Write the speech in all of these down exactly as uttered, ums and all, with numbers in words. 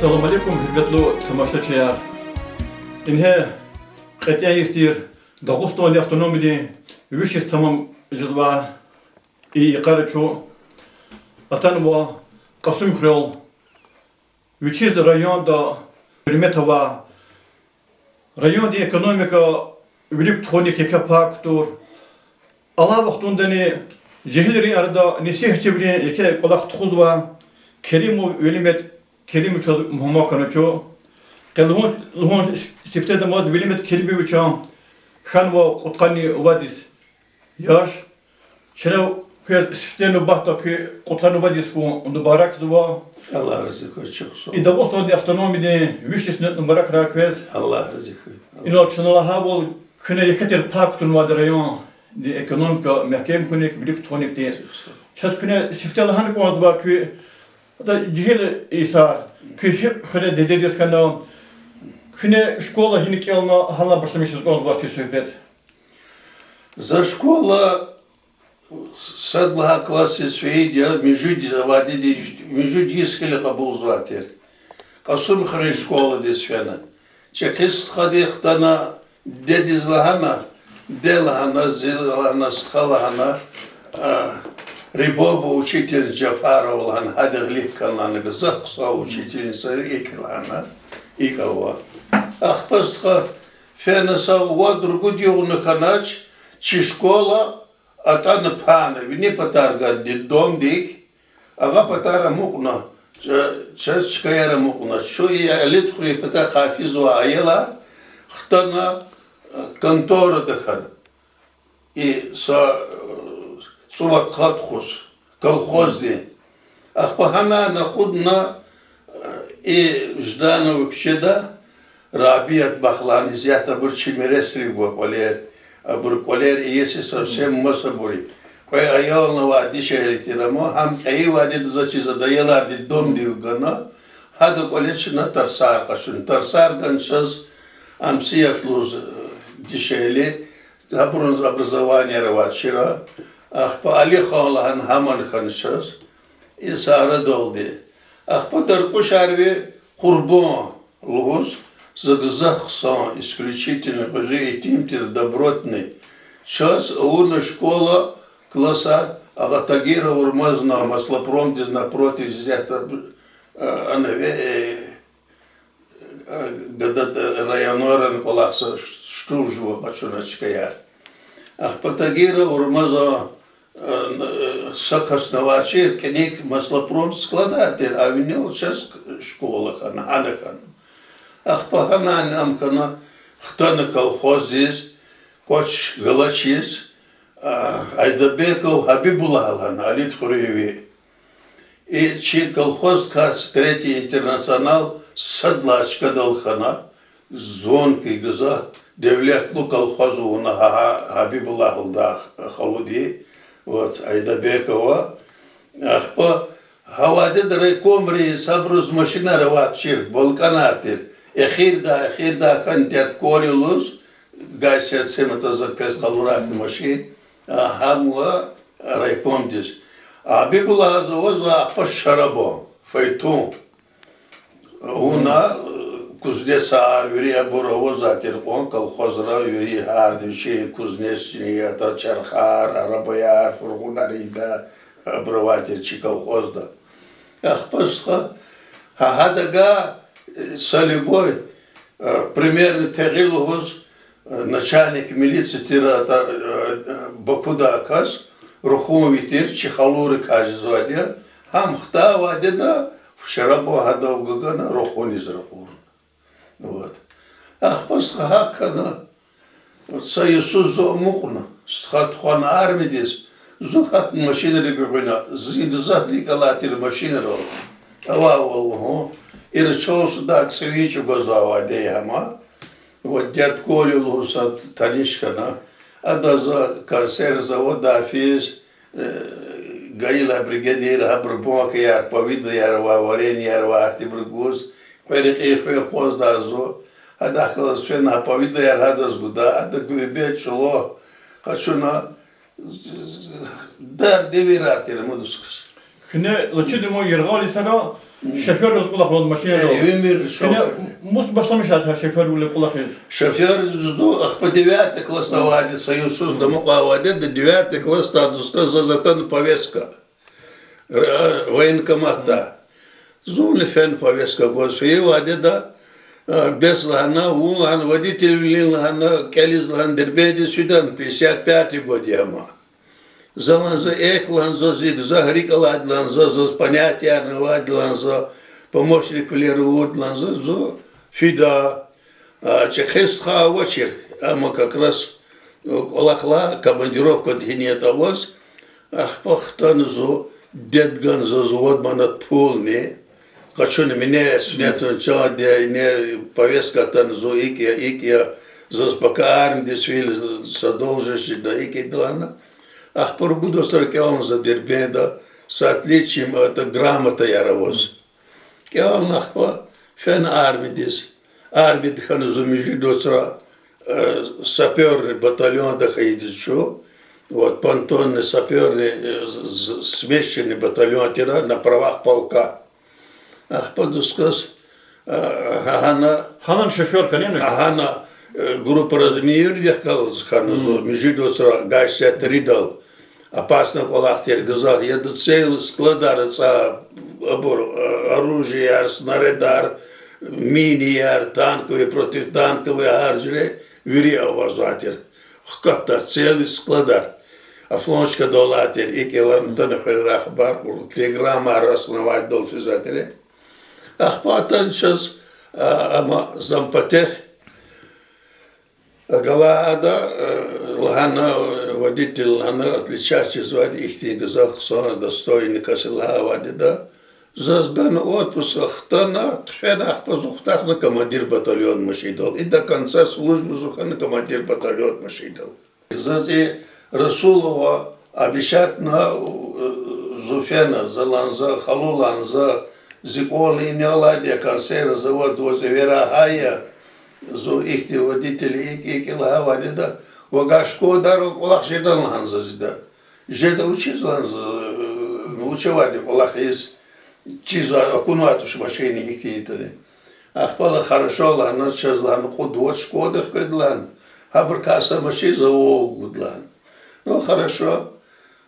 Салам алейкум, гьуьрметлу тамашачияр! Ингье кьетӀен йис тир Дагъустандин автономиядин виш йис тамам жезвай и йикъара чун атанва Кьасумхуьрел, вичиз районда гьуьрмет авай, райондин экономика вилик тухуник еке пай кутур, алай вахтундани жегьилрин арада несигьатчивилин еке кӀвалах тухузвай Керимов Велимет Керимовичаз мугьман хьана чун. Къе лугьун, лугьун сифте, дамаз Велимет Керимовичан хьанва кьудкъанни вад йис яш. Чна квез сифте нубатда куь кьудкъанни вад йис хьун мубаракзава. Аллагь рази хьуй, чухсагъ. И Дагъустандин автономиядин виш йис нубаракрай квез. Аллагь рази хьуй. Инал чна лагьайвал, куьне еке тир пай кутунвайди райондин экономика мягькем хьуник, вилик тухуникди. Чухсагъ. Чаз куьне сифте лагьана кӀанзава куь, ада, жегьил йисар, куь гьи хуьре дидедиз хьана, куьне школа гьина кӀелна, гьана башламишиз кӀанзава чи суьгьбет. За школа сад лагьай классдиз фейиди я, муьжуьд авайди, муьжуьд йис хьайила кьабулзавай тир. Кьасумхуьруьн школадиз фена. ЧӀехи стхади хтана, дедиз лагьана, де лагьана, зи лагьана, стха лагьана, а, Рябова учитель Джафарова лагьана, гьадан гъилик кана лагьана, гзаф хъсан учительница я икӀ лагьана, икӀ ава. Ахпа стха фена, са вад-ругуд югъ хьанач, чи школа атӀана пайна, вини патар гана детдомдик, агъа патар амукьна, ча-, чаз чкаяр амукьна. Чун и Алидхуьруьн патахъай физвай аялар хтана, э, конторада хьана. И са, э, цӀувад къат тухуз, колхоздин. Ахпа гьанай акъудна, э, и Жданова куьчеда Рабият бахлан, исятда абур чи миресрив гва кӀвалер. Абур кӀвалер иеси совсем масабур я. Кьве аялни авай дишегьли тир ам, гьам кьейивайди я, за чиз ада аялар детдомдив гана, гьада кӀвале чна тарсар къачуна. Тарсар гана чаз Амсият лугьуз, э, дишегьли, гьабурун образованияр авай чира. Ахпа Алихан лагьана гьамани хьана чаз. И са арадалди. Ахпа Даркьушарви Къурбан лугьуз, за гзаф хъсан, исключительно, кьуьзуь итим тир, добротный. Чаз авуна школа, классар, агъа Тагиров Урмазан, Маслопромдиз напротив, исятда, э, ана ве, э, гада районаран кӀвалахза штул жува къачуна чкаяр. Ахпа Тагиров Урмазан, э, са касни авачир, кӀаник Маслопром складар тир, а винел чаз школа хьана, гьана хьана. Ахпа гьанани ам хьана, хтана колхоздиз, кӀвач галачиз, а, Айдабеков Гьабибуллагь лагьана, Алидхуьруьнви. И чи колхоздикай Третий Интернационал сад лагьай чкадал хьана, звонкий, гзаф девлетлу колхоз авуна гьа, гьа, Гьабибуллагьдин халуди, вот, Айдабекова. Ахпа гьа вадеда райкомри сабуруз машинар авачир, балкӀанар тир. Эхирдай, эхирдай хьана Дядь Коля лугьуз, газ сет сема таза пес къалурай машин, а, гьам ва райкомдиз. Гьабибуллагьаз авазва ахпа шарабан, файтун. Вуна, э, кузнецар, вири абур авазва тир кьван колхозра, вири гьарда вичин кузнечный, ата чархар, арабаяр, фургъунар ийида, абур авай тир чи колхозда. Ахпа стха, гьа, гьадагай, э, са любой, э, примерно тегъи лугьуз, начальник милиции тир ата, э, Бакудай кас, рахунви тир, чи халурикай жезвайди я, гьам хтайвайди я, шарабан гьадав гана, рахуниз ракъурна. Вот. Ахпа стха гьакӀ хьана, са йисуз зун амукьна, стха тухвана армиядиз, зун гьатна машинрик гуьгъуьна, зи гзаф рикӀ алай тир машинрал. Авайвал лугьун, ира чал сада цӀивин чӀугвазвайди я гьама. Вот Дядь Коля лугьуз са таниш хьана. Адаз консервный заводай физ, э, гайилай бригадир, гьабуру банкаяр, повидлояр ва вареньеяр ва гьахьтинбур гуз, кьве рекьин хвен акъваздай зун. Гьадахъ галаз фена гьа повидлояр гьадаз гуда, ада гуьгьбет чӀулав къачуна, дар девирар тир мудусхъ. Куьне лачуди ман яргъал йисара, Шофёрдиз кӀвалахзавай машинда. Э, уьмуьр шофёр. Мус башламишайтӀа шофёрвиле кӀвалахиз? Шофёрзу ахпа девятый классда авайди, союзсуз дамукьа авайди, да девятый классда дусказ заз атана повестка. Р-, военкоматда. Зунни фена повестка гваз фейи авайди да, а, бес лагьана, вун лагьана, водителвилин лагьана, кӀелиз лагьана, Дербентдиз фидан, пятьдесят пятый год я ама. За лагьана, за эхь лагьана, заз и гзаф рикӀ алайди лагьана, за, заз понятиярни авайди лагьана, за помощниквилер авайди лагьана, за, за фида. А, чӀехи стха авачир, амма как раз, э, кӀвалахла командировкада гьинетӀа аваз, ахпа хтана зун, дед гана заз вад манат пулни, къачуна мине, сунетун чанди, ине повестка атана зун, икӀ я, икӀ я, заз пака армиядиз фейила, са должность жеда, икӀ я лагьана. Ахпа ругуд вацра кӀелна за Дербентда, с отличием, это, грамотаяр аваз. КӀелна ахпа фена армиядиз. Армияда хьана зун муьжуьд вацра, э, сапёрный батальонда хьайиди я чун. Вот, понтонный, сапёрный, э, з-, смешанный батальон тир, на правах полка. Ахпа дусказ, э, гьана, Гьанани шофёр хьана, гьана, э, группа разминирования галаз хьана зун, муьжуьд вацра, гаш сятаридал. Опасный кӀвалах тир гзаф, яда целый складар ацӀа, абур, э, оружиеяр, снарядар, минияр, танковый, противотанковый, гьар жуьре вири авазвай тир. Хкатда целый складар. Афлон чкадал алай тир, икӀ я лагьана атана хуьрерай хабар кьур, телеграммаяр рассылать авайдал физвай тир. Ахпа атана чаз, а, ама зампотех галай ада, э, лагьана, э, водитель лагьана, отличаться жезвайди ихьтин гзаф хъсан, достойный кас я лагьайди ада. Заз гана отпуск, хтана, хъфена, ахпа зун хутахна командир батальон машиндал. И до конца службы зун хьана командир батальон машиндал. Заз и Расулова обещатьна, э, зун фена, за лагьана, за халу лагьана, за зи кӀвал иналди я, консервный завод, ваз эвера гьа я, зун ихьтин водитель, икӀ, икӀ лагьайди ада, вавай школадар кӀвалах жеда лагьана заз ида. Жеда, вучиз лагьана за, э, вуч авайди кӀвалахиз, чизвай, акунвай туш машинни ихьтин ятӀани. Ахпа лагьана, хорошо лагьана, чаз лагьана кьуд вач школадахъ къведа лагьана, гьабурукай са машин за вавай гуда лагьана. Ну, хорошо.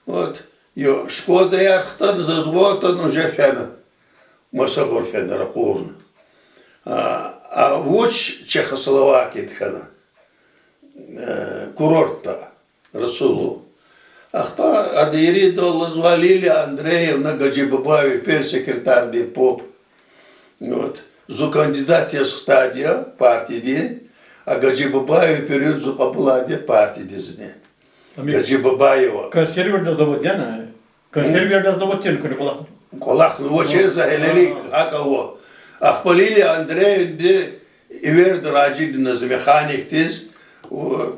Вот. Ё, школадаяр хтана, заз ван атана уже фена. Масабур фена ракъурна. А, а вуч Чехословакияда хьана? Э, курортда. Расулу. Ахпа ада иридал лугьузва Лилия Андреевна Гаджибабаева, первый секретарьдин паб. Вот. Зун кандидат яз хтайди я партиядин, а Гаджибабаева первый зун кьабулайди я партиядизни. Ами, Гаджибабаева. Консервный завод яни? Консервный завод тир куни кӀвалах? КӀвалах, ну, вообще за гьелелик, гьакӀ ава. Ахпа Лилия Андреевнади эверда Ражидиназ механикдиз,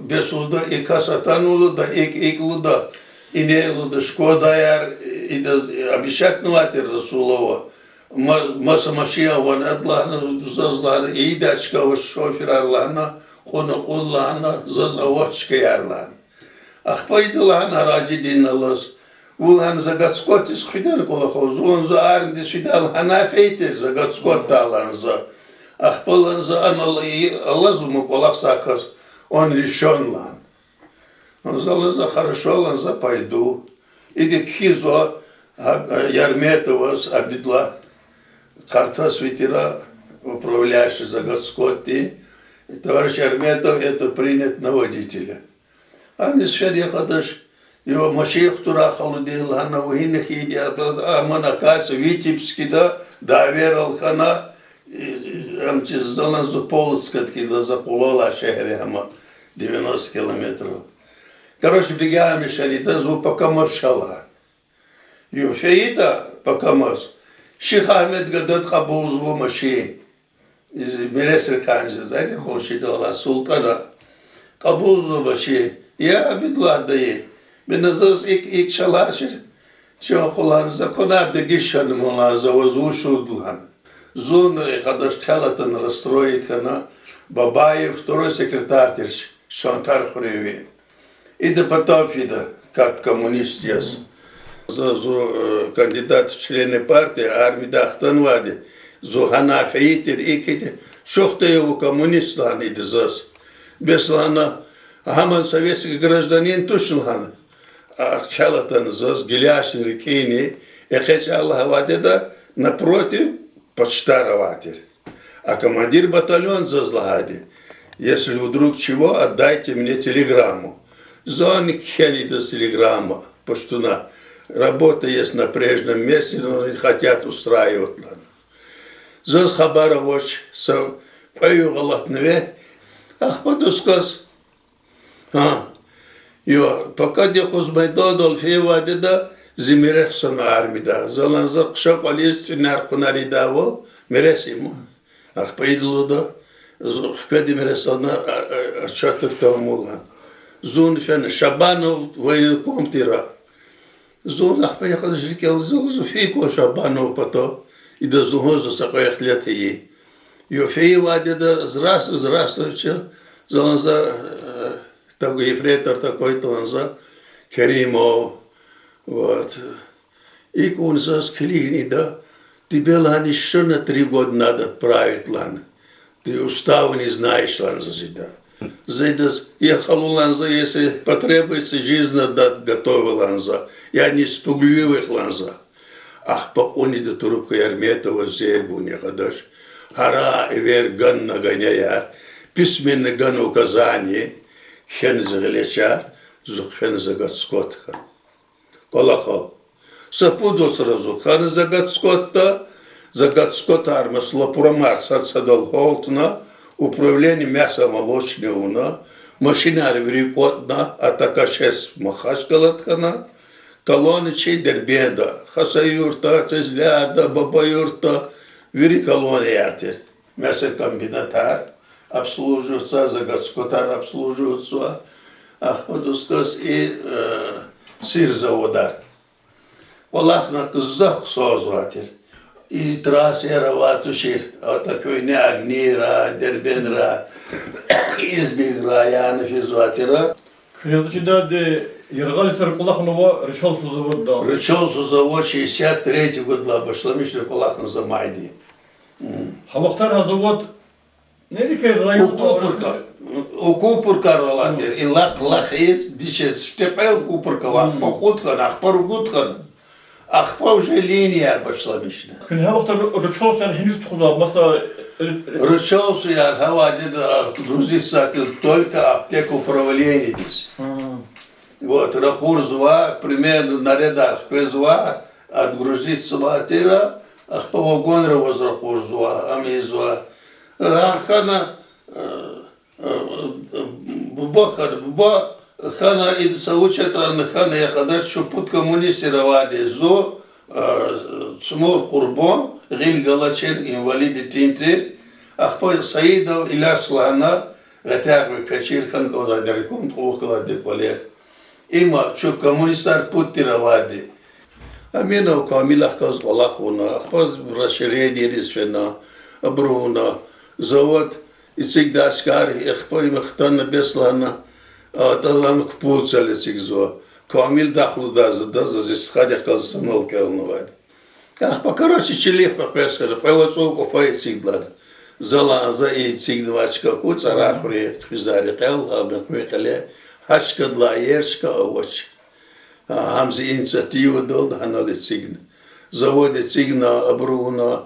бес лугьуда, и кас атанва лугьуда, икӀ, икӀ лугьуда, ине лугьуда школадаяр, идаз обещатьнавай тир Расулова. Ма-, маса машин авани ада лагьана, заз лагьана, ийидай чка авач шоферар лагьана, кьуна кьуд лагьана, заз авач чкаяр лагьана. Ахпа ида лагьана Ражидиналаз, вун лагьана за гатскотдиз хъфидан кӀвалахал, зун лагьана за армиядиз фидайла гьана фейи тир, за гатскотдай лагьана за. Ахпа лагьана за анал и-, алаз вума кӀвалах са кас, он решён лагьана. За лагьана за хорошо лагьана, за пойду. Ида кхьизва, а, Ярметоваз Абидла, Къартасви тир управляющий за гатскотдин, товарищ Ярметов, это принят на водителя. Аниз фена я, къадаш, я машин хтурай халудин лагьана, вун гьина хьайиди я, аман акайса Витебскда, Даверал хьана, и, ам чиз за лагьана за Полоцкдиз хьайила, за къулай алай шегьер я гьама, девяносто километров. Короче, бегай мешани, идаз вун пакамаз ша лагьана. Вун фейида пакамаз? Шихь Агьмед гадади кьабулзава машин. Из миресрикай жезва, къуншидал алай СултӀана. Кьабулзава машин. Я Абидуллагь дайи, бес заз икӀ, икӀ ша лагьаншир. Чан хъувуна за, квадар дегиш хьана ман лагьана, за ваз вуч лугьуда лагьана. Зун, э, къадаш, хъел атана расстроить хьана, Бабаев, второй секретарь тир Шантар хуьруьнви. Ида патав фида, как коммунист яз. Зун, зун, э, кандидат в члены партии, армидай хтанвайди, зун гьана фейи тир, икӀ тир, чухъ тир, вун коммунист лагьана ида заз. Бес лагьана, гьаман советский гражданин туш лагьана. А, хъел атана заз, гиляйни рикӀини, экъечӀай лагьай вахтунда, напротив, почтарь авай тир. А командир батальона заз лагьайди: если вдруг чего, отдайте мне телеграмму. Зунни кхьена идаз телеграмма, пуштуна: работа есть на прежнем месте, но не хотят устраивать лагьана. Заз хабар авач, са кьве югъ алатнава. Ахпа дусказ, гьа, я, пока ди къуз майдандал фейи вахтунда зи мирес хъсан армида. Залан за хъша кӀвализ тӀуьнар-хъунар ийидайвал, мирес ийиман. Ахпа ида лугьуда, зун хкведи мирес ана, а, а, а, чатур тамамулан. Зун фена Шабанов военком тира. Зун ахпа йикъаз рикӀел зун, зун фейи кван Шабанов пата, ида зун гьаза са кьве ихтилат ийин. Я фейи вахтунда здравствуй, здравствуйте, залан за, э, так, ефрейтор такой-то лагьана за, Керимов, вот. ИкӀ вун заз килигна ида, тебе лагьана ещё на три года надо отправить лагьана. Ты устава не знаешь лагьана заз ида. За идаз, я халу лагьана за, если потребуется, жизнь отдать готов я лагьана за. Я не из пугливых лагьана за. Ахпа кьуна ида трубка Ярметова, зегуни кьадаш. Гьара эвер гана нагоняяр, письменно гана указание, кхьена зи гъиле чар, зун хъфена Заготскот хьана. КӀвалахал. Са пуд вацра зун хьана Заготскотда, Заготскотар маслопромар сад-садал гьалтна, управление мясомолочной авуна, машинар вири кӀватӀна, атакашес Махачкъалада хьана, колония чи Дербентда, Хасавюртда, Къизлярда, Бабаюртда, вири колонияр тир. Мясокомбинатар обслуживаться, Заготскотар обслуживаться, ахпа дусказ и, э, сирзаводар. КӀвалахна, гзаф хъсанзавай тир. И трассаяр авай тушир, атӀа куьгьне Агнийра, Дербентра, Избигра яна физвай тир. Куьне чидади яргъал йисар кӀвалахнава Рычалсу заводда. Рычалсу завод шестьдесят третий годдилай башламишна кӀвалахна за майдин. Гьа вахтара гьа завод нерикай районда? Укупурка. Укупуркара авай тир. И лакъ-лакъ яз дишегьлиз сифте кьве Укупурка авай, ахпа кьуд хьана, ахпа ругуд хьана. Ахпа уже линияяр башламишна. Куьне гьа вахтара Рычалсуяр гьиниз тухузвай, масала, э, э, Рычалсуяр гьавайда отгрузиться авай тир только аптекоуправлениедиз. Вот, ракъурзава, примерно, наредар хквезва, отгрузиться авай тир, ахпа вагонра ваз ракъурзава, ам ийизва. Гьа хьана, э, буба хьана, буба хьана, ида са вуч ятӀани хьана, я кьадар чун пуд коммунистар авайди, зун, э, Цмур Къурбан, гъил галачир, инвалид итим тир, ахпа Саидов Иляс лагьана, гъетягъви квачир хьана кӀанзавайди, райком кьулухъ галайди кӀвалер. Има чун коммунистар пуд тир авайди. Аминов Камил ахказ кӀвалах авуна, ахпа расширениериз фена, абур авуна, завод эцигдай чкайри, ахпа им хтана бес лагьана, атӀа лагьана кпунцел эцигзава. Камил дахлудай за, за зи стхадихъ галаз санал кӀелнавайди. Ахпа, короче, чилихъ къекъвез хьана, кьве вацӀу кӀвафай эцигдалди. За лагьана за и эцигнавай чка куь цӀарахури хъфизва рекьел, гьа мехъерин кьиле, гьа чкадилай иер чка авач. Гьам зи инициативадалди гьанал эцигна. Завод эцигна, абур авуна,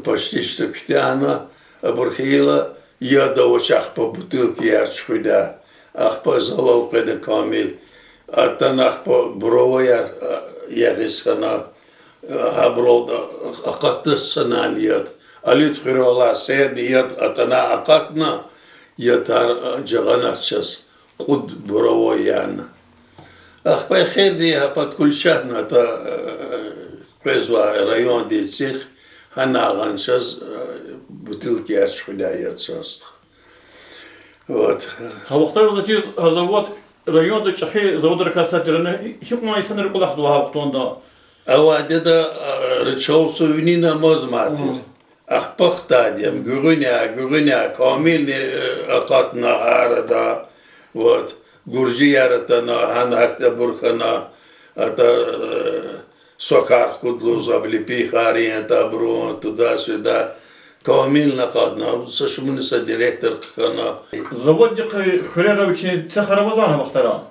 почти что куьтягьна, абур хьайила яд авач ахпа бутылкаяр чуьхуьдай. Ахпа залал къведа Камил. Атана ахпа буроваяр, а, ягъиз хьана, а, гьабурал акъатна санани яд. Алуьд хуьрелай серни яд атана акъатна, ятар, а, жагъанач чаз. Кьуд бурово яна. Ахпа эхирни гьа подключатьна ятӀа, э, къвезвай райондин цихъ, гьана гъана чаз, э, бутылкаяр чуьхуьдай яд чаз. Вот. Гьа вахтара заз чиз гьа завод районда чӀехи заводрикай сад тир, гьикьван инсанри кӀвалахзавай гьа вахтунда? Авайди ятӀа, э, Рычалсу винин амаз мад тир. Ахпа хтайди я, гуьгъуьня, гуьгъуьня, Камилни, э, акъатна гьа арада, вот, гуржияр атана, гьана гьахьтинбур хьана, атӀа, э, Са кар хкуд лугьуз, облепихарин, ятӀа абурун, туда-сюда. Камил акъатна, са шумудни са директор хъхьана. Заводдихъ хуьрера вичин цехар авазвани а вахтара?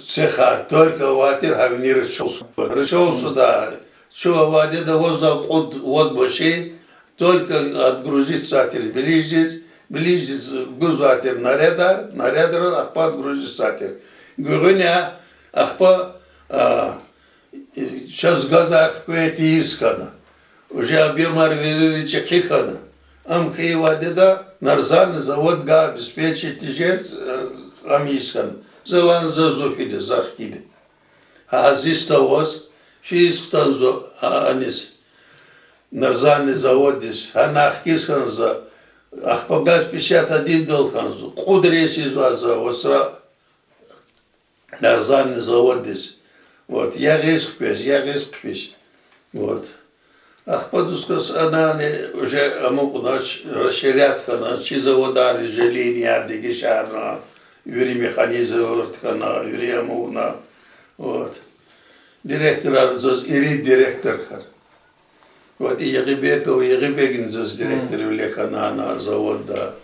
Цехар только авайтир гьавиниз чал суда. Чал суда. Чун авайди да ваз кьуд-вад машин, только отгрузить ийизвайтир Белиждиз, Белиждиз гузвайтир нарядар, нарядар ахпа отгрузить ийизвайтир. Гуьгъуьна ахпа, а, чаз газар хквейди тийиз хьана. Уже объёмар вири чӀехи хьана. Ам хьайи вадеда нарзанный заводдихъ обеспечить жез, э, ам ийиз хьана. За лагьана, за зун фида, за хкида. Гьа зи ста аваз, физ хтанзава аниз, нарзанный заводдиз, гьана хкиз хьана за, ахпа газ пятьдесят один дал хьана за, кьуд рейс ийизвай за вацра нарзанный заводдиз. Вот, ягъиз хъфиз, ягъиз хъфиз. Вот. Ахпа дускас анани уже амукьнач, расширять хьана, чи заводар, уже линияр дегишарна, вири механизмар хьана, вири амукьна. Вот. Директорар заз ирид директорар. Вот и Ягъибеков, Ягъибегни заз директорвиле хьана заводда.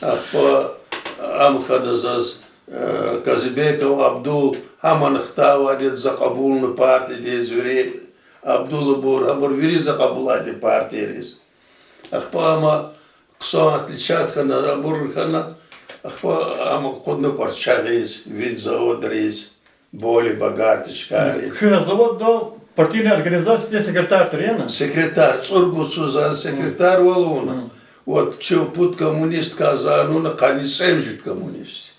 Ахпа ам хьана заз, э, Казбеков Абдул, гьамни хтайвайди за кьабулна партиядиз, вири Абдулабур, гьабур вири за кьабулайди партиядиз. Ахпа ам хъсан отличать хьана, абур хьана, ахпа ам акъудна кӀватӀ чагъиз, винзаводриз, более богатый чкайриз. Куьн заводда партийный организациядин секретарь тир, яни? Секретарь, цӀуругуз зун секретарьвал авуна. Вот, чун пуд коммунисткай за авуна къанни цӀемуьжуьд коммунист.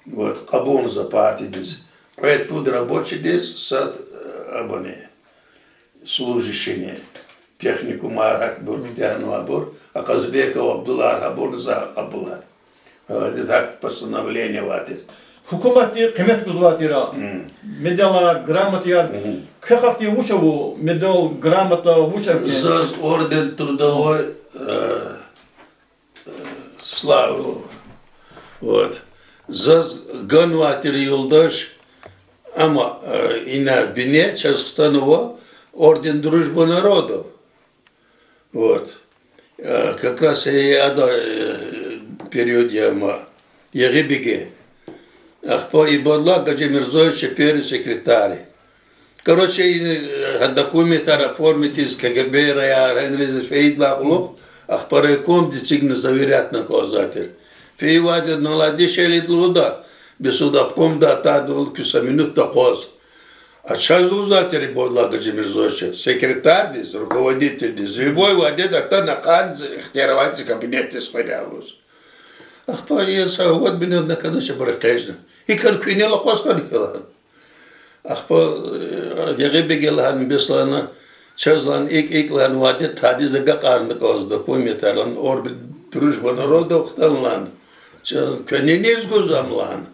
Вот, кьабулна за партиядиз. Кьвед-пуд рабочийдиз, сад, э, абурни, служащийни, техникумар, гьахьтинбур куьтягьнавайбур, а Казбеков Абдулар, гьабурни за кьабулай. Гьа, гьадахъ постановление авай тир. Гьукуматди къимет гузвай тир а. Медалар, грамотаяр. Квехъ ахьтин вуч ава, медал, грамота, вуч ава? Заз орден Трудовой, э, Слава. Вот. Заз ганвай тир юлдаш, амма, э, ина бине чаз хтанва орден Дружбы народов. Вот. Э, как раз и ада, э, период я ма, Ягъибеге. Ахпа Ибадуллагь Гаджимирзоевич первый секретарь. Короче, и, э, документар оформить ийиз, КГБ-раяр, гьанриз фейидалай кьулухъ, ахпа райкомдиз эцигна, заверятьна кӀанзавай тир. Фейи вади наладишелид лугьуда, бес ада обкомда атайдал куь са минутда акъваз. А чаз лугьузвай тир Ибадуллагь Гаджимирзоевича, секретардиз, руководительдиз, любой вадида атана кьаниз ихтияр авай тир кабинетдиз хвена лугьуз. Ахпа и са вад минутна хьанач абур экъечӀна. ГьикӀ хьана, куьнел акъваз хьана хьи лагьана. Ахпа, э, Ягъибеге лагьана, бес лагьана, чаз лагьана, икӀ, икӀ лагьана, вади тадиз агакьарна кӀанзава документар лагьана, орден Дружбы народов хтана лагьана. Чаз куьне низ гузва ам лагьана,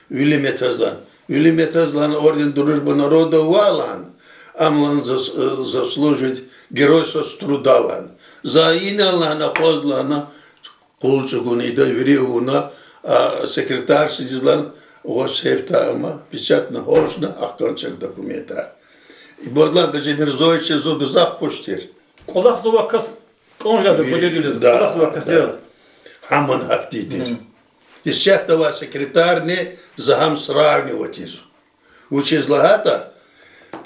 вилим ятӀа лагьана. Вилим ятӀа лагьана, орден Дружбы народов ава лагьана. Ам лагьана зас-, э, заслужит Герой Соцтруда лагьана. За ина лагьана, акъваз лагьана, къул чӀугуна ида вири авуна, а, секретаршидиз лагьана, гъваш сефта ама, печатьна гьожна, ахкан чак документар. Ибадуллагь Гаджимирзоевичаз зун гзаф хуш тир. КӀвалахзавай кас кӀан жеда, вири, кӀвализ, да, кӀвалахзавай кас, да, я. Гьамни гьахьтин тир. Исятда авай секретарни за гьам сравнивать ийизва. Вучиз лагьайтӀа,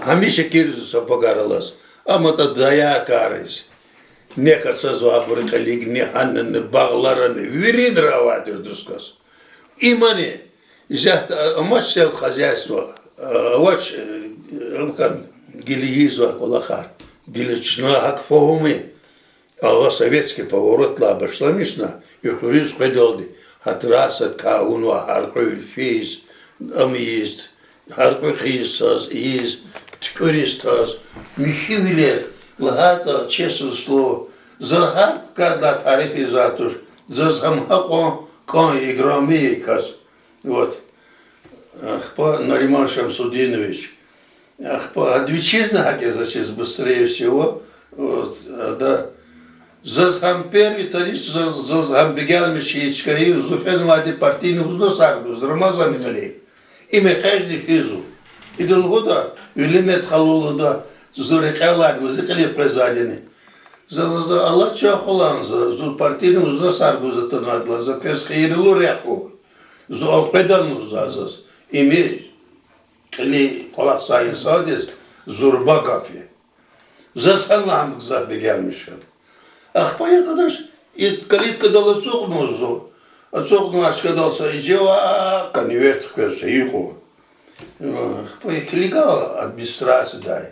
гьамиша кирзава са пагар алаз. Амма тӀа даякариз, нек ацазвайбурун кьилихъни, гьанани, багъларани, виринра авай тир дусказ. Имани, исятда амач сельхозяйство, авач, э, ам хьана, гила ийизвай кӀвалахар, гила чна гьакӀ фагьуми. Ава советский поворотлай башламишна, и хуьруьз къведалди, гьа трассадикай авунвай гьяркьуь физ, ам ийиз, гьяркьуь хъийиз, саз ийиз, туькӀуьриз таз, михьивилер, лагьайтӀа, честное слово, за гьар кадлай тариф ийизвай туш, заз гьам гьакьван кӀан, играми я и кас. Вот. Ахпа Нариман Шамсудинович. Ахпа ада вичизни гьакӀ жезвачиз быстрее всего. Вот, ада. Заз гьам первый тариф, заз, заз гьам бегенмиш я и чкайрив, зун фенвайди партийный взносар гуз, Рамазан кьиле. Им экъечӀди физва. Ида лугьуда, Вилимет халу лугьуда, зун рекье алайди, ваз и кьилив къвезвайдини. За лугьузва, Аллагь чан хъувуна за, зун партийный взносар гуз атанвайди я, за квез хийирлу рехъ хьуй. Зун элкъведа лугьузва заз. Им кьилин кӀвалахзавай инсандиз зурба гаф я. Заз гьана ам гзаф бегенмиш хьана. Ахпа я къадач, и калиткадал ацукьнава зун. Ацукьнавай чкадал са ичӀи ва конверт хквезва са юкьва. Ахпа я килигайла администрациядай.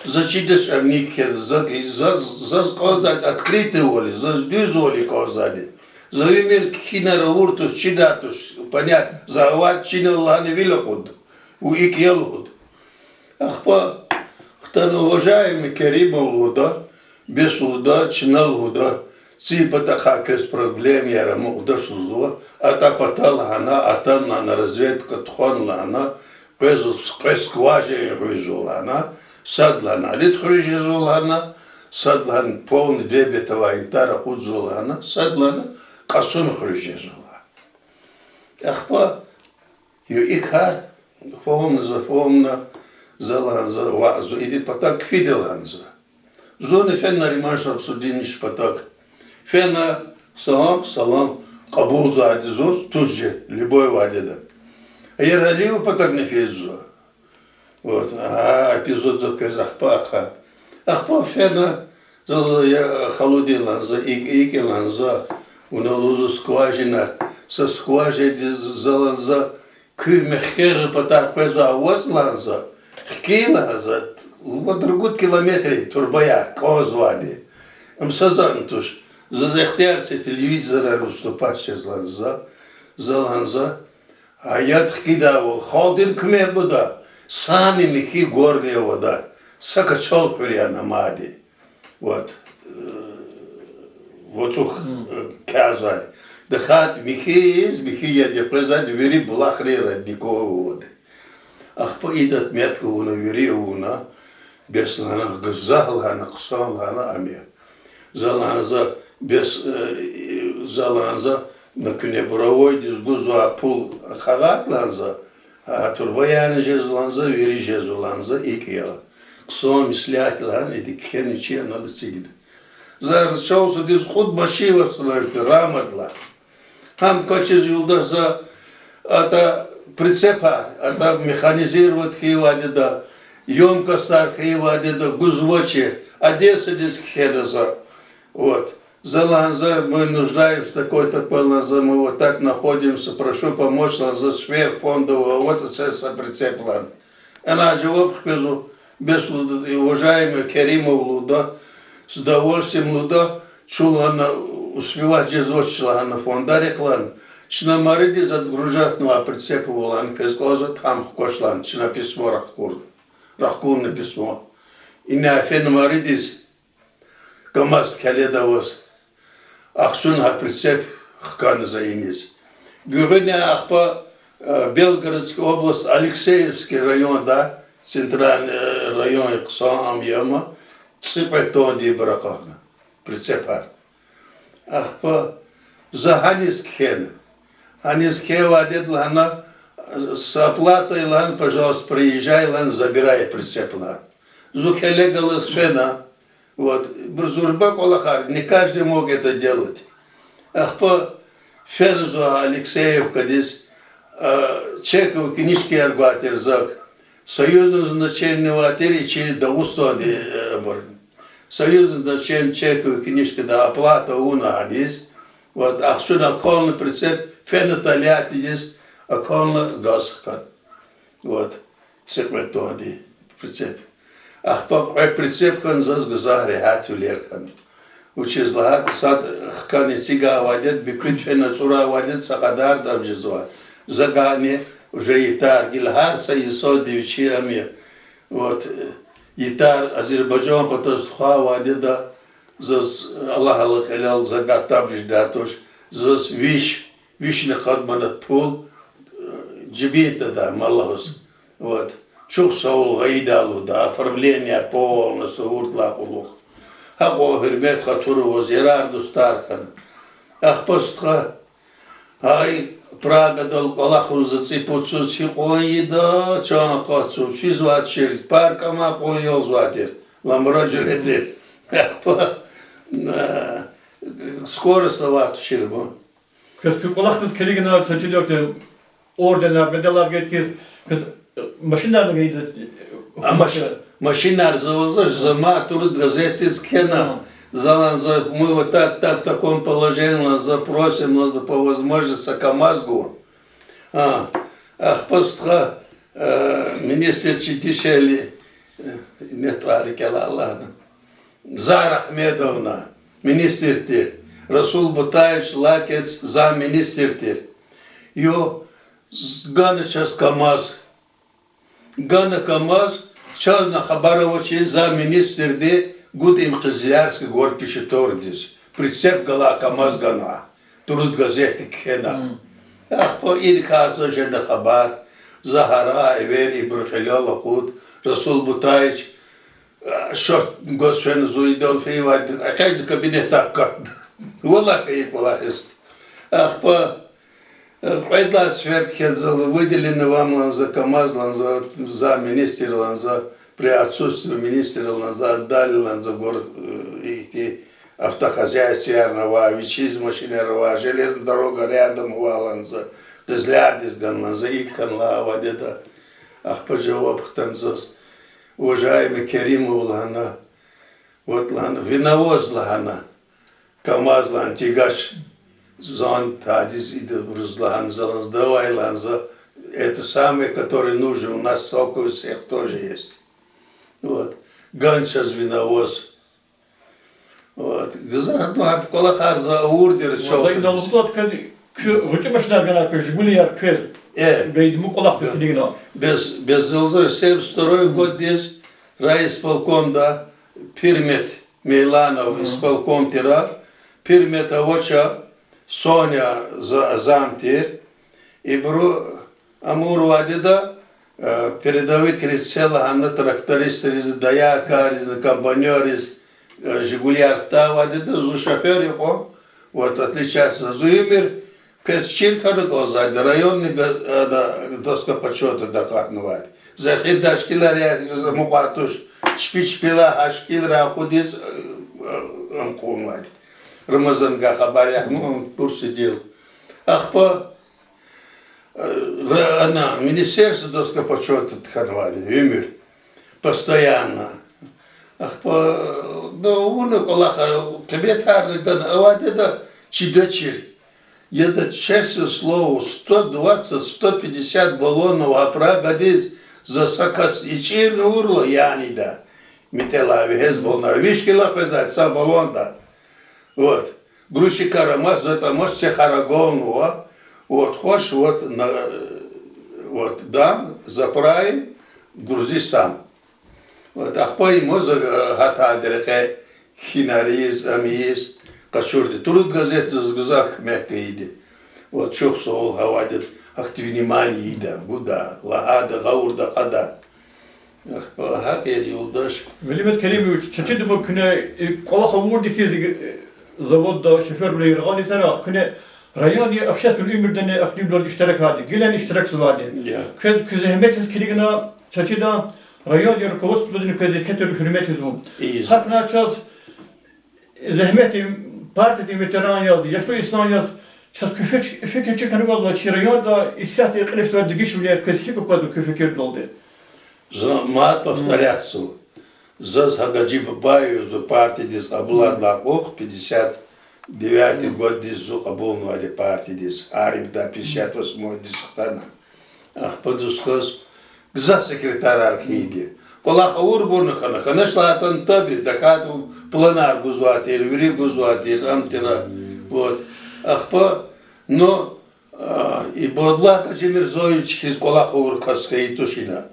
За чидач ам ни кхьена, за, за, заз кӀанзавайди открытыйвал я, заз дуьзвал я кӀанзавайди. За уьмуьрда кхьинар авур туш, чидай туш, понятно, за авайди чинал лагьана вил акъуд, вун икӀ я лугьуд. Ахпа хтана уважаемый Керимов лугьуда, бес лугьуда, чна лугьуда, цин патахъай квез проблемаяр амукьдач лугьузва, атӀа пата лагьана, атана лагьана, разведка тухвана лагьана, къвез, къвез скважина хуьзва лагьана, сад лагьана Алид хуьруьз жезва лагьана, сад лагьана полный дебет авай ятар акъудзава лагьана, сад лагьана Кьасуми хуьруьз жезва лагьана. Ахпа я и кар, фагьумна за, фагьумна, за лагьана за, ваъ, зун идан патав кхьида лагьана за. Зунни фена Нариман Шамсудинович патав. Фена, салам, салам, кьабулзавайди зун туш жеда, любой вахтунда. Яралиев патавни физва. Вот, а, эпизод за квез ахпа ахъа. Ахпа фена, за, за, я, халудин лагьана за, икӀ, икӀ лагьана за, вуна лугьузва скважина, са скважинадиз за лагьана за, куь мехкерин патахъ къвезвай вацӀ лагьана за, хкин лагьана за, вот ругуд километрдин турбаяр кӀанзавайди. Ам са затӀни туш. Заз ихтияр це телевизорра выступать жез лагьана за, за лагьана за, гьаят хкидайвал халкьдин куьмек гуда, сами михьи Горный Авада, са качал хуьр я намади. Вот, вацӀух кязали. Дахад михьиз, михьи яд къвезвайди вири булахри родниковый авайди. Ахпа ида отметка авуна, вири авуна, бес лагьана, гзаф лагьана, хъсан лагьана ам я. За лагьана за, бес, за лагьана за, на куьне буровойдиз гузвай пул ахъайди лагьана за, гьа турбаяр жезва лагьана за, вири жезва лагьана за, икӀ я. Хъсан меслят я лагьана, ида кхьена вичи анал эцигда. За рахазва садиз кьуд машин авай санал тир, Рамадла. Гьам квачиз юлдашза, атӀа прицепар, атӀа механизированный хьайивайди я, ёмкостар хьайивайди я, гузвачир, Одессадиз кхьена за. Вот. За лагьана за, мы нуждаемся, такой, такой лагьана за, мы вот так находимся, прошу помочь лагьана за, сверхфондовый, вот это са прицеп лагьана. Ана жаваб хквезва, бес лугьуда, уважаемый Керимов лугьуда, с удовольствием лугьуда, чун лагьана успевать жезвач лагьана фондарихъ лагьана, чна Маридиз отгружатьнавай прицеп ава лагьана, квез кӀанзаватӀа гьам хквач лагьана, чна письмо рахкур-, рахкурна письмо. Ина фена Маридиз, КамАЗ келеда аваз, ахшуна гьа прицеп хкана за иниз. Гуьгъуьниз ахпа, э, Белгородская область, Алексеевский район, да, центральный, э, район я, хъсан ам я ам, цӀикьвед тоннадинбур акъахна прицепар. Ахпа за гьаниз кхьена. Гьаниз кхьейвайди лагьана, с оплатой лагьана, пожалуйста, приезжай лагьана, забирай прицеп лагьана. Зун келе галаз фена, вот, бу зурба кӀвалахар, не каждый мог это делать. Ахпа фена зун Алексеевкадиз, а, чековый книжкаяр гвай тир зак, союзное значение авай тир, и чи Дагъустандин, э, абур. Союзное значение чековый книжкада оплата авуна гьаниз. Вот, ахшуна акална прицеп, фена Тольяттидиз, акална газ хкана. Вот, цӀикьвед тоннадин прицеп. Ахпа кьве прицеп хьана заз гзаф регьятвилер хьана. Вучиз лагьайтӀа сад хкана эцигайвал, муькуьд фена цӀурайвал, са кьадар таб жезва. Загъани уже ятар, гила гьар са инсандин вичи ам я. Вот, э, ятар Азербайжан патаз тухвайвал, заз Аллагь Алла кьилел загъа таб жедай туш, заз виш, вишни къад манат пул, э, жибинтада ма лугьуз. Вот. Чухсагъул гъайида лугьуда, оформление полностью гьурдалай кьулухъ. Гьакьван гьуьрмет-хатур аваз, ярар-дустар хьана. Ахпа стха, гьа и Прагадал кӀвалахун за цӀипуцуз гьикьван ийида, чан акъатзава, физвай чир, парк амай кьван ялзавай тир, ламра жуьре тир. Ахпа, э, скорость авай тушир ма. Квез куь кӀвалахдиз килигна, чаз чида орденар, медалар гайиди хьиз, квез машинарни гайиди? А, маш-, машинар за ваз, за мад «Труд» газетдиз кхьена, залан за, мы вот так, так, в таком положении, лан за, просим, лан за, по возможности са КамАЗ гун. А, ахпа стха, э, министр чи дишегьли, э, ине тӀвар рикӀелай лагьана. Зара Ахмедовна, министр тир. Расул Бутаевич Лакец, замминистр тир. Ю, з-, гана чаз КамАЗ. Гана КамАЗ, чазни хабар авачиз замминистрди гуда им Кизлярский горпечаторгдиз. Прицеп галай КамАЗ гана. «Труд» газетдик кхьена. Ахпа иникай за жеда хабар. За гьарай, эвер ибурун хилел акъуд, Расул Бутаевич, э, шорт гваз фена зун идал фейивайди, экъечӀна кабинетдай акатна. Валлагь, и кӀвалах ист. Ахпа, э, кьвед лагьай сефер кхьена, за выделено вам, лан за, КамАЗ, лан за, замминистра, лан за, при отсутствии министра, лан за, отдали, лан за, гор-, э, ихьтин автохозяйствоярни авай, вичиз машинар авай, железная дорога рядом авай, лан за, Кизлярдиз гана, лан за, икӀ хьанвайди я. Ахпа жаваб хтана заз: уважаемый Керимов, лагьана, вот, лагьана, ви навоз, лагьана, КамАЗ, лагьана, тигач, зун тадиз идабуруз, лагьана, залан, сдавай, лагьана, за, это самое, которое нужно, у нас целковый цех тоже есть. Вот. Гана чаз ви навоз. Вот. Гзаф гьа кӀвалахар за авурди я. Валлагь, чал. Инал лугьузвайди, куь, куь гъвечӀи машинар гана, куь Жигулияр квез. Э. Гайиди, мун кӀвалахдиз килигна. Без, без зулза семьдесят второй годдиз райисполкомда Пирмет Мейланов исполком тир, Пирмет авач, Соня за-, зам тир. Ибуру Амур вадида, э, передовикриз це лагьана трактористриз, дояркайриз, комбайнёрриз, э, Жигулияр хтай вадида, зун шофёр я кьван, вот, отличаться. Зун уьмуьр квез чир хьана кӀанзавайди, районный га-, ада, доска почётада акъатнавайди. За эхирдай шикилар я, за мукьва туш, чпи чпелай гьа шикилрай акъудиз, э, э, ам хъувунвайди. Рамазангай хабар яхъ, ну, он в курсе дел. Ахпа Ра-, ана, министерство доска почёта хьанвайди уьмуьр. Постоянно. Ахпа, ну, вуна кӀвалаха, къиметарни гана авайди яда, чидачир. Яда, честное слово, сто двадцать, сто пятьдесят баллонов гьа Прагадиз за са кас ичӀирни авурла, яни яда. МетӀелай вегьез баллонар. Виш кило къвезвай са баллонда. Вот. Грузчикар амач, затӀ амач, цехар агалнава. Вот, хваш, вот, на, вот, дам, заправим, грузи сам. Вот, ахпа им за, э, гьатайди рекье кхьинариз, ам ийиз, къачурди. Труд газетдиз гзаф куьмек гайиди. Вот, чухсагъул гьавайди, ахьтин внимание ийида, гуда, лагьайда, гъавурда акьада. Гьакӏ я, юлдаш. Велимет Керимович, чаз чида, куьне и кӏвалах авурди хьиз, заводда шофёрвиле яргъал ийизвайди, куьне районда общественный уьмуьрдани активно иштиракзавайди, гилани иштиракзавайди. Квез куь зегьметриз килигна, чаз чида, райондин руководстводини квез еке тир гьуьрмет ийизва. Гьакӏни чаз зегьметдин, партиядин ветеран яз, яшлу инсан яз, чаз куь фик-, фикир чир хьана кӏанзава чи районда исятда кьиле физвай дегишвилер, квез гьикӏ аквазва куь фикирдалди? Зун мад повторяться. Заз Гьажи Бабаеваз партиядиз кьабулайдалай кьулухъ, пятьдесят девятый годдиз зун кьабулнавайди партиядиз, гьарибда пятьдесят восьмойдиз хтана. Ахпа дуст кваз гзаф секретарар хьайиди. Кӏвалах авурбурни хьана, хьанач лагьайтӏани, таби, тахьайтӏа планар гузвай тир, вири гузвай тир, ам тир. Вот. Ахпа, ну, а, Ибадуллагь Гьажимирзоевич хьиз кӏвалах авур кас хьайи туш ина.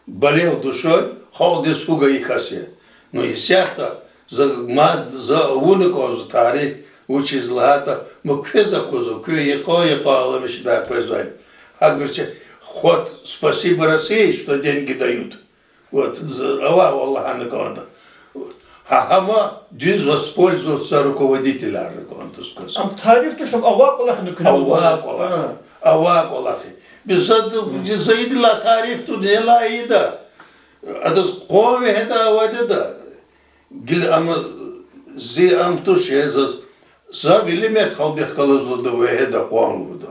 Болел душой, халкьдиз фу гайи кас я. Ну, исятда за мад, за авуна кӏанзава тариф, вучиз лагьайтӏа, ма квез аквазва, куьн йикъан-йикъан аламишдай къвезвай. Гьабуру чи хват, спасибо России, что деньги дают. Вот, за-, авай валлагь ана кӏанда. Гьа, гьама дуьз воспользоваться руководителар кӏанда сказ. Ам тариф туш, ам авай кӏвалах ина куьне. Авай кӏвалах. Гьа. Авай кӀвалах я. Бес за, за идалай тариф тун гьелай ийида. Адаз къван вегьеда авайди ада. Гила ам, зи ам туш я заз. За вилимет халдихъ галаз лугьуда, вегьеда къван лугьуда.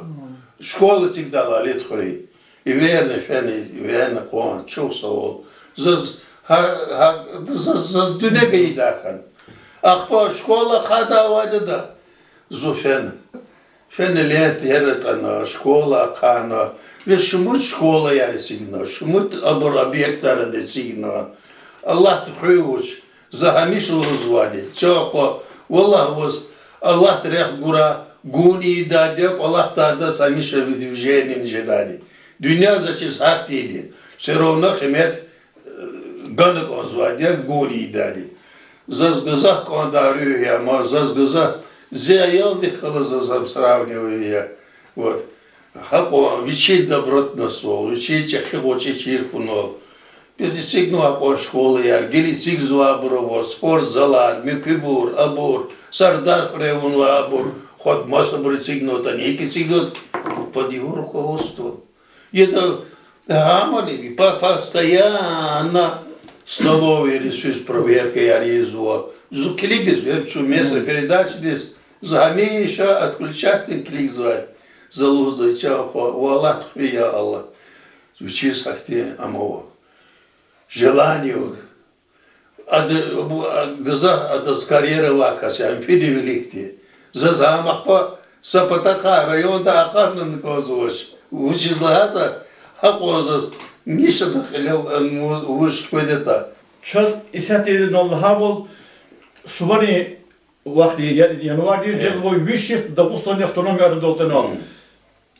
Школа эцигдайла Алидхуьруьн. Эверна фена, эверна къван, чухсагъ хьуй. Заз, гьа, гьа, заз, заз дуьне гайидай хьана. Ахпа школа ахъайдай авайди ада. Зун фена. Фена лентаяр атӀана, школа ахъайна. Ве шумуд школаяр эцигна, шумуд абур объектар ада эцигна. Аллагьди хуьй вуч, за гьамиша лугьузвайди. Чан хва, валлагь, ваз Аллагьди рехъ гурай, гун ийидайди я, кӀвалахдайдаз гьамиша движениени жедайди. Дуьнья заз чиз гьахьтинди я. Всё равно къимет гана кӀанзавайди я, гун ийидайди. Заз гзаф кӀандай руьгь я, ма заз гзаф, зи аялдихъ галаз заз ам сравниваю я. Вот. Гьакьван вичин добротностьвал, вичин чӀехи-гъвечӀи чир хьунал. Бес эцигнавай кьван школаяр, гила эцигзавайбур ава, спортзалар, муькуьбур, абур, Сардархуьре авунвай абур, хоть масабур эцигнаватӀани, икӀ эцигнаватӀа под его руководством. Яда, гьамани, по-, постоянно столовыйриз физ проверкаяр ийизва. Зун килигиз, веб чун местный передачадиз, за гьамиша отключатьни килигзавай. За лугьузва, чан хва, валлагь, тухуй, я Аллагь. Вичиз гьахьтин ам ава. Желание ава. Ада, бу, а, гзаф адаз карьера авай кас я, ам фида виликди. Заз гьам ахпа са патахъай районда акъатна кӀанзавач. Вучиз лагьайтӀа, гьакьван заз ниша кьилел, а, вуж хкведатӀа. Чаз исятда ирид лагьайвал, суварин вахтунда, я-, январдиз жезва виш йис Дагъустандин автономия арадал атана.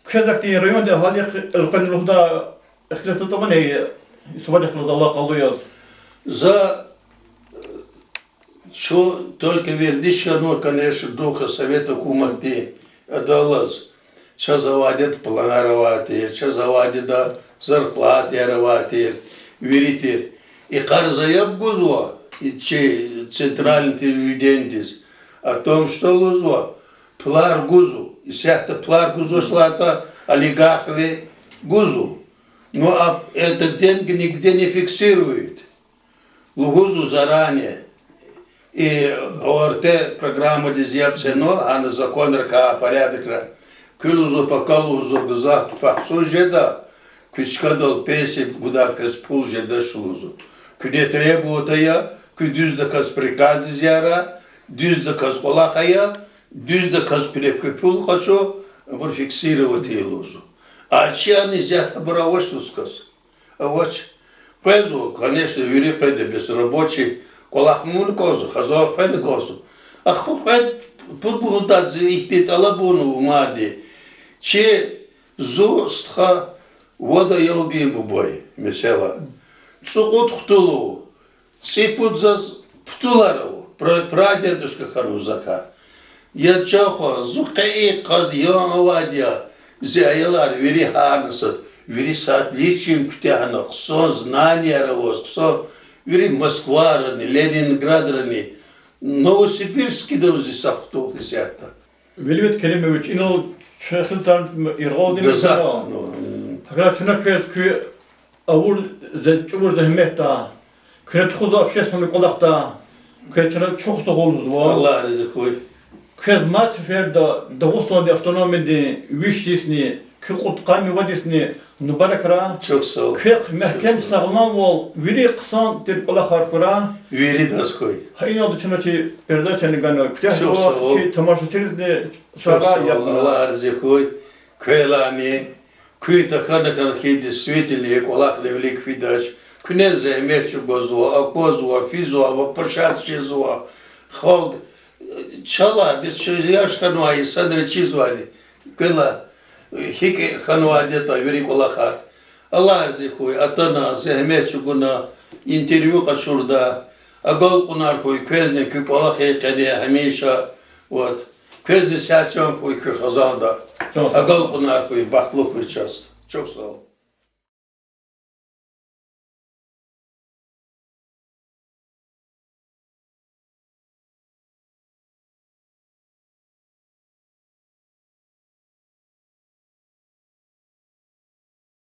Квез ахьтин районда гьалихъ элкъвена лугьудай ихтилат атӀа авани, суварихъ галаз алакъалу яз? За, э, чун только вердиш хьанва, конечно, духа совет гьукуматди адаллаз. Чаз авайди планар авай тир, чаз авайди зарплатаяр авай тир, вири тир. Икъар за яб гузва, и чи центральный телевидениедиз, о том, что лугьузва, пулар гузва. Исятда пулар гузвач лагьайтӀа, олигархри гузва. Но а это деньги нигде не фиксируют. Лугьузва заранее. И ОРТ программадиз яб це, но гьана законрикай, порядокра. Куьн лугьузва, пока лугьузва, гзаф пахъцуз жеда, куь чкадал пенсия гудай квез пул жедач лугьузва. Куьне требовать ая, куьн дуьздаказ приказдиз яра, дуьздаказ кӀвалах ая, дуьздаказ куьне куь пул къачу, абур фиксировать ая лугьузва. А чи ана исятда абур авач лугьуз кас. Авач. Къвезва, конечно, вири къведа, бес рабочий кӀвалах авуна кӀанзава, хизан хвена кӀанзава. Ахпа кьвед, пуд лугьудайди ихьтин тӀалабун ава мадни. Чи, зун, стха, вад аялдин буба я, месела. ЦӀукьуд хтул ава. ЦӀипуд заз птулар ава. Пра-, прадедушка хьанва закай. Я чан хва, зун къе и къад ян авайди я, зи аялар вири гьарнаса, вири с отличием куьтягьна, хъсан знанияр аваз, хъсан, вири Москварани, Ленинградрани, Новосибирскдав зи са хтул исятда. Велимет Керимович, инал чехилтан иргъалди Гзаф месела. Ну, м. Гьакӏ чна квез куь авур зе-, чӏур зегьметда, куьне тухузва общественный кӏвалахда, квез чна чухсагъул лугьузва. Аллагь рази хьуй. Квез мад сеферда Дагъустандин автономиядин виш йисни, куь кьудкъанни вад йисни мубаракрай. Чухсагъул. Квехъ мягькем сагъламвал, вири хъсан тир кӏвалахар хьурай. Виридаз хьуй. Гьа иналди чна чи передачани гана куьтягьзава, чи тамашачийризни сагърай. Чухсагъул, Аллагь рази хьуй. Квелайни, куьн тахьана кӏан хьи, действительно, я кӏвалахни вилик фидач. Куьне зегьмет чӏугвазва, аквазва, физва, вопрошать жезва. Халкь, чалай, бес чаз яш хьанвай инсанри чизвайди. Квелай, гьикӏ хьанвайди ятӏа вири кӏвалахар. Аллагь рази хьуй, атана, зегьмет чӏугуна, интервью къачурда, агалкьунар хьуй квезни, куь кӏвалахрин къене гьамиша, вот. Квезни сят-чан хьуй куь хизанда. Агалкьунар хьуй, бахтлу хьуй чаз. Чухсагъул.